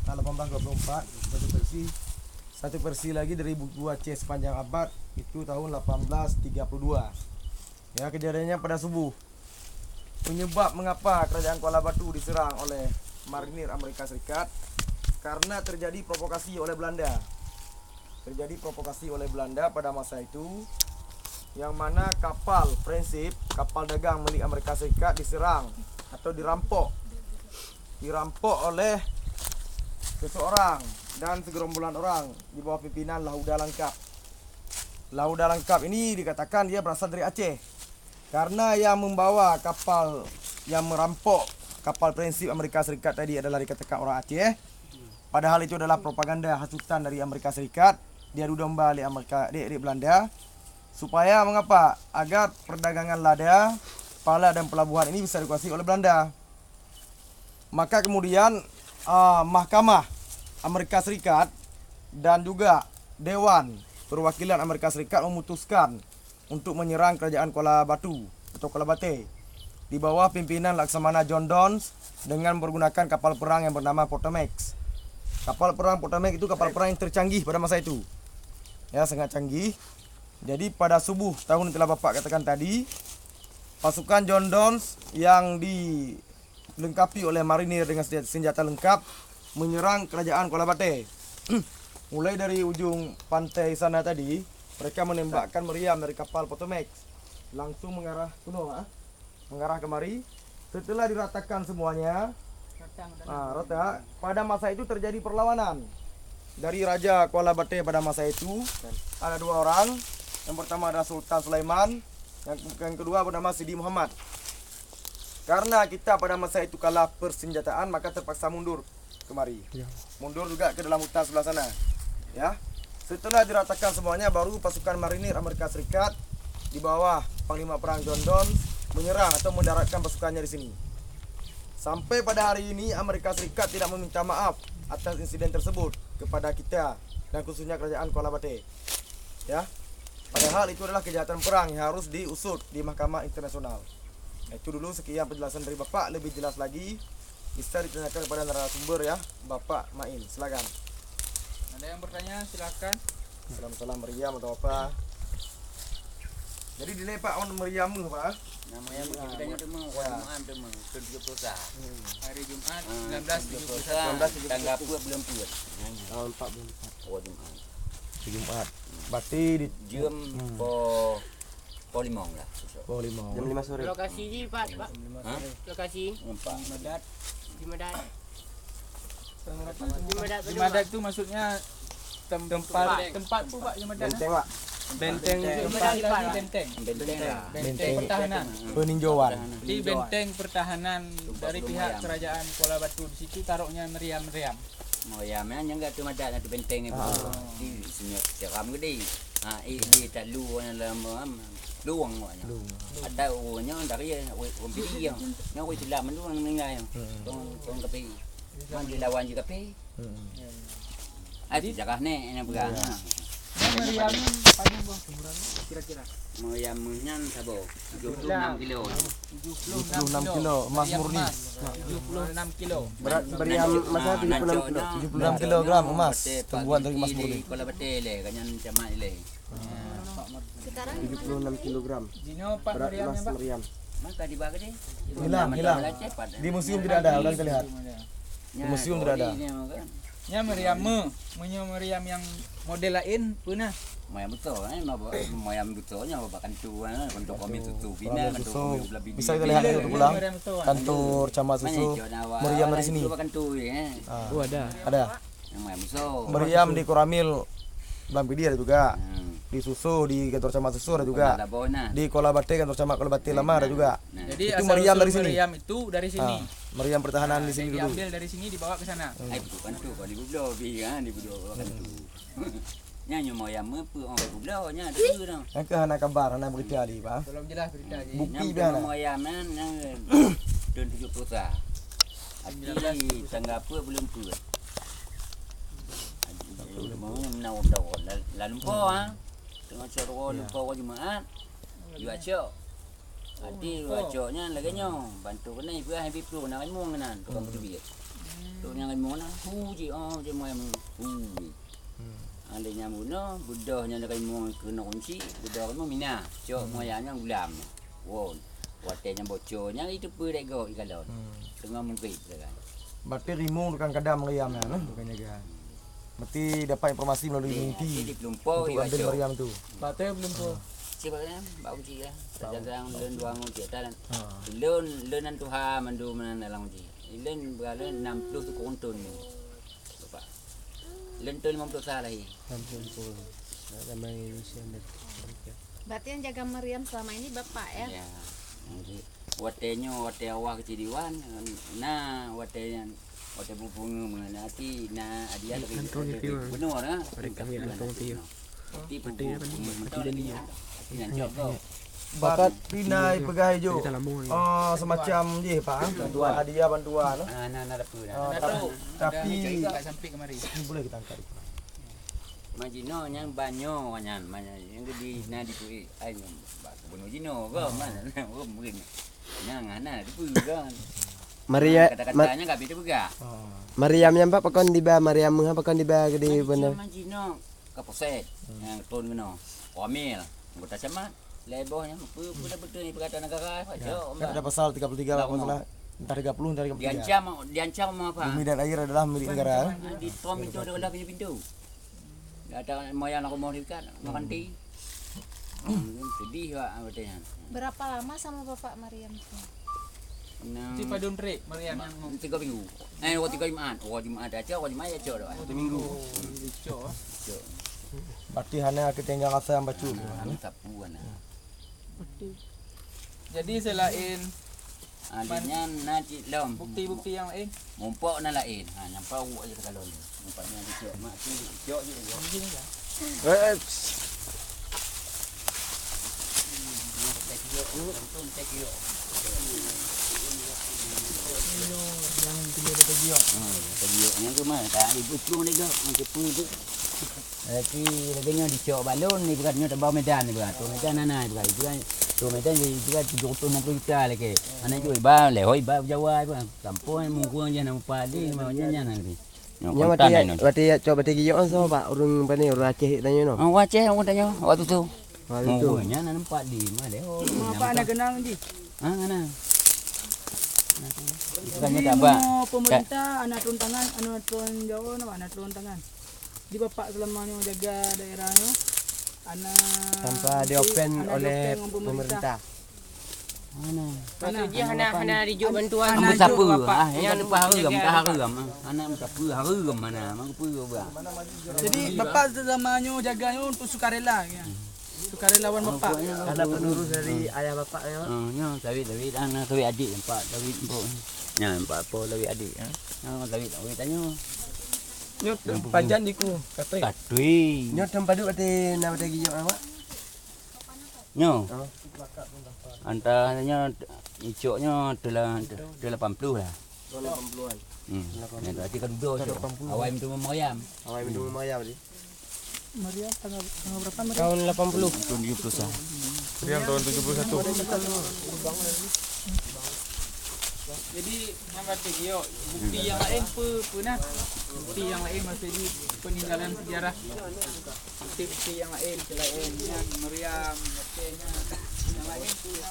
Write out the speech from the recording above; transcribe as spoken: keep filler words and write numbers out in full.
tahun delapan belas dua puluh empat, satu versi, satu versi lagi dari buku Aceh Sepanjang Abad, itu tahun delapan belas tiga puluh dua. Ya, kejadiannya pada subuh. Penyebab mengapa kerajaan Kuala Batu diserang oleh marinir Amerika Serikat, karena terjadi provokasi oleh Belanda. Terjadi provokasi oleh Belanda pada masa itu, yang mana kapal Friendship, kapal dagang milik Amerika Serikat, diserang atau dirampok. Dirampok oleh seseorang dan segerombolan orang di bawah pimpinan Lahuda Langkap. Lahuda Langkap ini dikatakan dia berasal dari Aceh. Karena yang membawa kapal, yang merampok kapal Friendship Amerika Serikat tadi adalah dikatakan orang Aceh, padahal itu adalah propaganda hasutan dari Amerika Serikat, diadu domba oleh Amerika, dek, dek Belanda, supaya mengapa? Agar perdagangan lada, pala dan pelabuhan ini bisa dikuasai oleh Belanda. Maka kemudian, ah, mahkamah Amerika Serikat dan juga Dewan Perwakilan Amerika Serikat memutuskan untuk menyerang kerajaan Kuala Batu atau Kuala Bate di bawah pimpinan Laksamana John Dons dengan menggunakan kapal perang yang bernama Potomac. Kapal perang Potomac itu kapal perang yang tercanggih pada masa itu. Ya, sangat canggih. Jadi, pada subuh tahun yang telah Bapak katakan tadi, pasukan John Dons yang dilengkapi oleh marinir dengan senjata, senjata lengkap menyerang kerajaan Kuala Bate. Mulai dari ujung pantai sana tadi, mereka menembakkan meriam dari kapal Potomac langsung mengarah kuno, ah, mengarah kemari. Setelah diratakan semuanya, ah, rata, pada masa itu terjadi perlawanan dari Raja Kuala Bate pada masa itu. Ada dua orang. Yang pertama adalah Sultan Sulaiman, yang, yang kedua bernama Sidi Muhammad. Karena kita pada masa itu kalah persenjataan, maka terpaksa mundur kemari. Ya. Mundur juga ke dalam hutan sebelah sana. Ya. Setelah diratakan semuanya, baru pasukan marinir Amerika Serikat di bawah Panglima Perang John Dons menyerang atau mendaratkan pasukannya di sini. Sampai pada hari ini, Amerika Serikat tidak meminta maaf atas insiden tersebut kepada kita dan khususnya kerajaan Kuala Bate. Ya. Padahal itu adalah kejahatan perang yang harus diusut di mahkamah internasional. Itu dulu sekian penjelasan dari Bapak, lebih jelas lagi bisa ditanyakan kepada narasumber ya, Bapak Main. Silakan. Ada yang bertanya, silakan. Salam-salam meriam atau apa. Jadi dilée Pak, ôn meriam meuh, Pak? Nama yang kita tengok tu meuh, ya. Hari Jumaat tu meuh, tujuh puluh satu. Hmm. Hari Jumaat, ah, sembilan belas tujuh puluh satu. Sembilan belas tujuh puluh satu. Tanggal dua puluh empat. Tahun empat puluh empat. Oh, Jumaat. Hari Jumaat. Berarti di jam, hmm, po, po limong lah. Po limong. Jam lima sore. Lokasi ji, Pak, Pak. Hah? Lokasi. Empat. Di Medan. Di Medan. Di Medan, di Medan tu maksudnya tem-, tempat, tempat tu, Pak, di Medan. Benteng, Pak. Benteng. Di Medan, Pak. Benteng. Benteng. Benteng. Benteng pertahanan. Peninjauan. Di benteng pertahanan dari pihak kerajaan Kuala Batu, di situ taruhnya meriam-meriam. Meriam, ya, nyang enggak tu madat, tu benteng itu. Ah. Di sini seram gede. Ha, eh, di talu dalam, um, luang awaknya. Luang. Ada urangnya dari urang pidi yang. Yang urang Islam tu orang meninggal yang. Hmm. Orang, orang kafir. Man dilawan je kafir. Hmm. Ai sejarah ni yang pegang. Ya. Ha. Meriam nyan padum boh kira-kira? Meriam nyan sabo. Tujuh puluh enam kilo. Tujuh puluh enam kilo emas murni. Tujuh puluh enam kilo. Berat meriam masa tujuh puluh enam kilo. Tujuh puluh enam kilogram emas terbuat dari emas murni. Kuala Bate leh, kan nyan camat leh. Sekarang tujuh puluh enam kilogram. Jinoe, Pak, berat meriam emas nyan, Pak? Meriam. Maka dibawa ke dia? Hilang, hilang. Di museum tidak ada, udah kita lihat. Di museum tidak ada. Nyan meriam me, meunyoe meriam nyang model laén peue na? Meriam beutôi, eh, meriam beutôi nyan bak kantu, eh, kantu kami tutup. Kantu kami susu. Bisa kita lihat itu pulang. Meriam beutôi. Kantor Camat Susu. Meriam dari sini. Kantu, eh. Ah. Oh, ada. Ada. Meriam di Koramil Blang Pidie ada juga. Hmm. Di Susu, di kantor Camat Susu ada juga. Di Kuala Bate, kantor Camat Kuala Bate lama ada juga. Nah. Jadi itu asal meriam usul dari sini. Meriam itu dari sini. Ah, meriam pertahanan di sini dulu. Diambil dari sini, dibawa ke sana. Hmm. Ai, bukan tu, kalau di Gublo, bi, ha, di Gublo, bukan tu. Nyan nyoe meriam me peue orang Gublo, nyan ada tu dah. Nyang keuh hana kabar, hana berita di, Pak. Belum jelas berita di. Bukti nyan pih hana. Meriam nyan, nyan tahun tujuh puluh satu. Sembilan belas tujuh puluh satu. Tangga apa belum pun. Mau menawar-tawar. Lalu po, ha. Tengok cara lupa hari Jumaat. Jua cok. Ati lupa cok nyan lagèe nyoe. Bantu keunan ipeugah habéh plueng na ilmu keunan tukang peuteubiet. Trok nyang limong na, hu jih, oh, jih moyang hu jih. Hmm. Andai nyang bunoe, beudôh nyang limong keunoe kunci, beudôh limong mina. Cok moyang nyang gulam. Won. Watèe nyang bocor, nyang iteupeue lé gob ikalon. Hmm. Teungoh meugrib kan. Berarti rimong tukang kadang Mariam nyan, eh, tukang jaga. Berarti dapat informasi melalui mimpi untuk ambil Mariam tu. Batèe belum po. Cik bak mana? Bak kunci ya. Tajang lôn dua ngon cik tan. Ha. Lôn, lôn nan tuha mandum nan dalam kunci. Lôn beurala enam puluh tu kontun ni. Bapak. Lôn tahun lima puluh sa lahir. Enam puluh. Nak ramai Indonesia. Berarti yang jaga Mariam selama ini bapak ya? Ya. Jadi, watèe nyoe, watèe awak kecil diwan, na watèe nyan, watèe bubu ngeumeu, na ti, na hadiah lagi gubernur, ha? Bakat pina ipeugah ijo. Ah, semacam jih, Pak, ah. Bantuan. Hadiah bantuan, ah. Ah, na, na, tapi, tapi, boleh kita angkat. Majino nyang banyo nyan, ma-, nyang di na di ai nyan, bak gubernur jino ke, mana, mungkin. Nyang hana dipeugah. Maria-, kata-katanya nggak bisa dipeugah. Mariam nyan, Pak, pakon diba, Mariam meuh pakon diba ke di beuna? Majino. Kapolsek, nyang thôn keunoe, Komil, anggota camat, lhèe boh nyan, peue, peue dah beutôi ni peurata negara, Pak. Ya, Cok, kan ada pasal tiga puluh tiga kalau nggak salah, entah tiga puluh, entah tiga puluh tiga. Diancam, diancam sama apa? Bumi dan air adalah milik negara. Di tom pintu, ada pintu. Ada moyang nak rumah dekat, makan ti. Hmm, sedih, Pak, betul nyan. Berapa lama sama Bapak Mariam tu? Nah. Ti padum trek Mariam nyan? Tiga minggu. Eh, waktu tiga Jumat. Waktu Jumat dah cok, waktu Jumat ya cok dah. Satu minggu. Oh, cok. Cok. Berarti hana ketinggalan rasa yang bacut. Hana, hana sapu hana. Jadi selain, ah, di nyan na cit lom. Bukti-bukti yang lain? Mumpok na lain. Ha, nyang pau je takalon. Nampak nyan dicok, mak tu dicok je. Eh, eh. Nyang tu mah, tak ibu tu ni ke, macam tu tu. Tapi lagèe nyoe dicok balon ni, bukan nyoe tabang Medan ni, bukan. Tu Medan hana, bukan. Itu kan, tu Medan jadi, itu kan tujuh ratus enam puluh juta lagi. Anak tu iba, lehoi iba Jawa, iba. Kampung mungkuang je nama padi, maunya nyan nanti. Nyoe watèe, watèe cok batèe giyok kan sama, Pak? Ureueng pane, ureueng Aceh tanyoe nyoe? Ah, ureueng Aceh, ureueng tanyoe, waktu tu. Waktu tu. Oh, nyan nampak di mana? Oh, apa nak kenal nanti? Ah, mana? Bukannya tak apa. Pemerintah, anak turun tangan, anak turun jauh, nampak anak turun tangan. Di Bapak selama nyoe jaga daerah nyoe, anak tanpa diopen oleh pemerintah. Mana? Maksud jih hana, hana dijok bantuan. Ambo sapeue? Ah, nyan lupa hareuem, ka hareuem. Anak sapeue hareuem mana? Mak peue ba? Jadi Bapak selama nyoe jaga nyoe untuk sukarela, ya? Sukarelawan Bapak. Karena penerus dari ayah Bapak ya. Ah, nyoe sawit, sawit, ah, na sawit adik nampak, sawit empuk. Nyan nampak apa sawit adik, ha? Ah, sawit, sawit tanyoe. Nyoe pajan diku, katui. Katui. Nyoe teumpaduk ate na ate giyok awak. Nyoe. Oh. Antara nyoe icok nyoe teula, teula lapan puluh lah. Teula lapan puluhan. Hmm. Nyan berarti kan dudoe cok. Awai mintu memoyam. Awai mintu memoyam tadi. Maria tanggal, tanggal berapa, Maria? Tahun lapan puluh. Tahun tujuh puluh satu. Maria tahun tujuh puluh satu. Jadi, nyan berarti giyok, bukti nyang laén peue, peue na? Bukti nyang laén maksud jih peninggalan sejarah. Bukti-bukti nyang laén selaén nyan Maria, maksud nyan. Nyang laén peue?